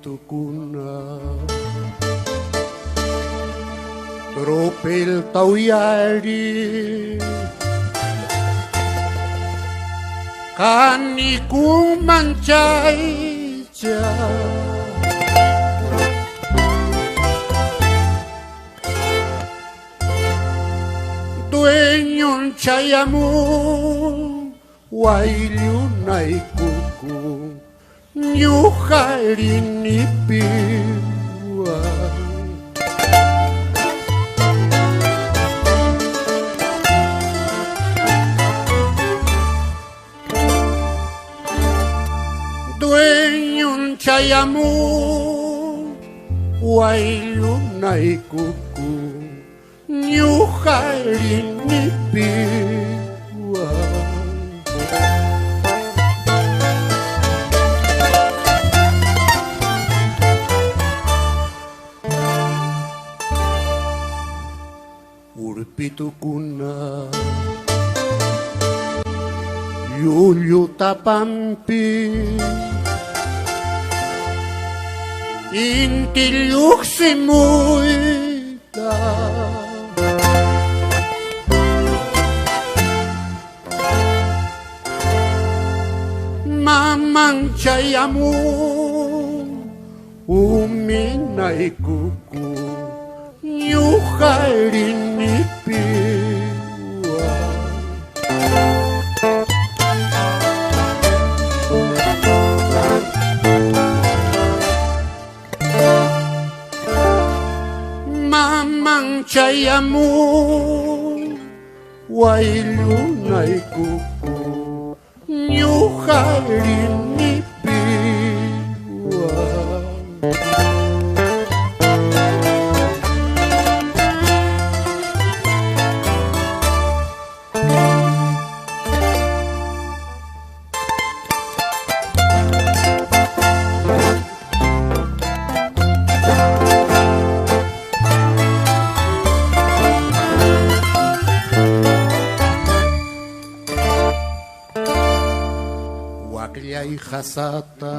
Urpitukuna tropelta uyari Kanikunman chaycha Dueñon chayamun wayllunaykuku ñuqa rinipiwan. Dueñon chayamun wayllunaykuku ñuqa rinipiwan. Urpitukuna llullu tapampi inti lluqsimuyta Maman chayamun uminaykuku ñuqa rinipiwan. Maman chayamun wayllunaykuku ñuqa rinipiwan. Wakllay qasata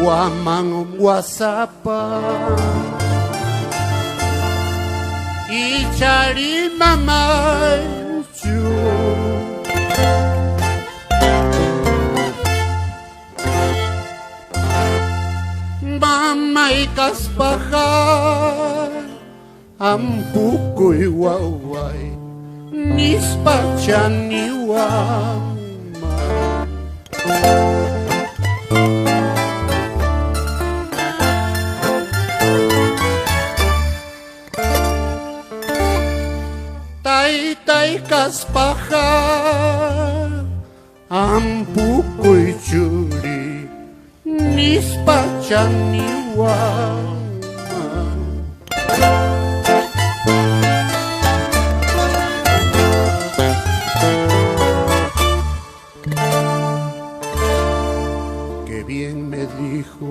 waman wasapa ichari mamaychu Mamay kaspaqa ampukuy waway nispa chaniwaman. Taytay kaspaqa ampukuy churi nispa chaniwaman. Qué bien me dijo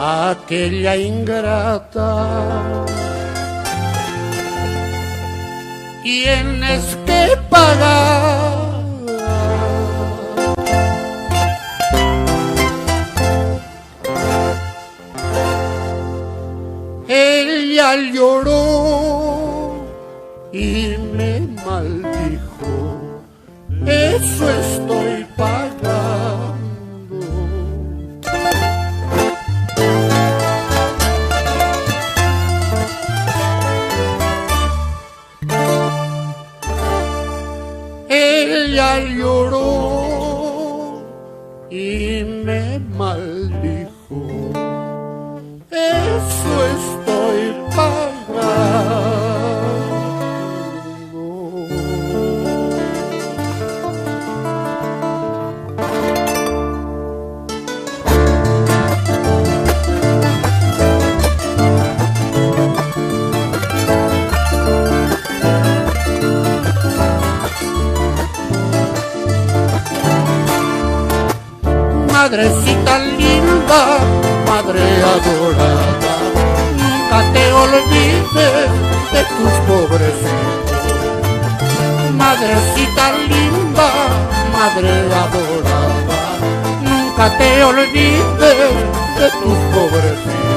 aquella ingrata. Tienes que pagar. Ella lloró y me maldijo, eso estoy pagando. Ella lloró y me maldijo, eso estoy pagando. Madrecita linda, madre adorada, nunca te olvides de tus pobres hijos. Madrecita linda, Madre adorada, nunca te olvides de tus pobrecitos.